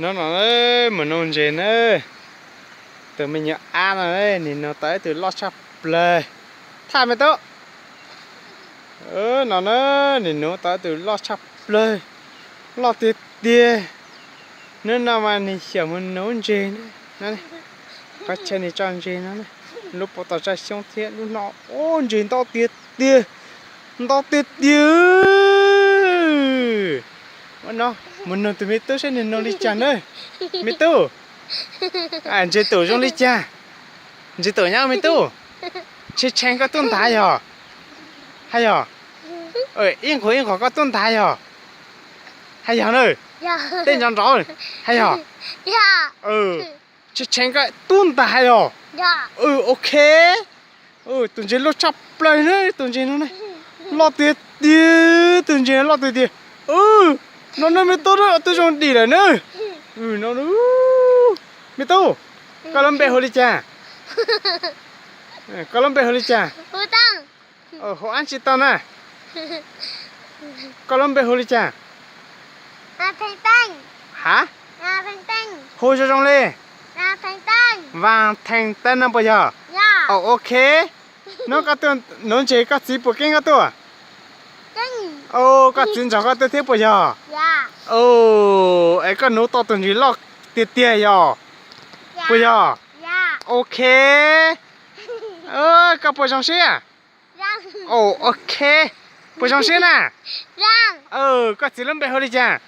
No no, mus nuv ntses na. Tus me nyuam ab no, nim nuv tau ib tug loj tshaj plawg. Thaj me tub. No na, nim nuv tau ib tug loj tshaj plawg, loj tiag tiag. Hnub no mas nim xyaum mus nuv ntses na. Qhov chaw nim tso ntses no, lub pob tau tsaj xyoob thiab lub no. Ub, ntses ntau tiag tiag, ntau tiag tiag. Ua no, mus nug tus me tub saib nws nug li cas na. Me tub, ntses tum zoo li cas? Ntses tum nyob me tub. Tshee tshee koj tub ntag yog? Haj yog? Ib nqhuav ib nqhuav koj tub ntag yog? Haj yog na? Tej nrov nrov, haj yog? Tshee tshee koj tub ntag haj yog? Ok. Tus ntses loj tshaj plaws na, tus ntses no na. Loj tiag tiag, tus ntses loj tiag tiag. No na me tub, twb zoo dim lawm na. No, me tub, koj lub npe hu li cas? Koj lub npe hu li cas? Hu ab tsi tau na. Koj lub npe hu li cas? Ha? Hu zoo zoo li. Vaas Theej Teeb no puas yog? Ok. Hnub koj tuaj nuv ntses koj txiv puas keeb koj tuaj? Koj txiv nrog koj tuaj thiab puas yog? Es koj nuv tau tus ntses loj tiag tiag yog? Puas yog? Ok. Koj puas zoo siab? Ok. Puas zoo siab na? Koj txiv lub npe hu li cas?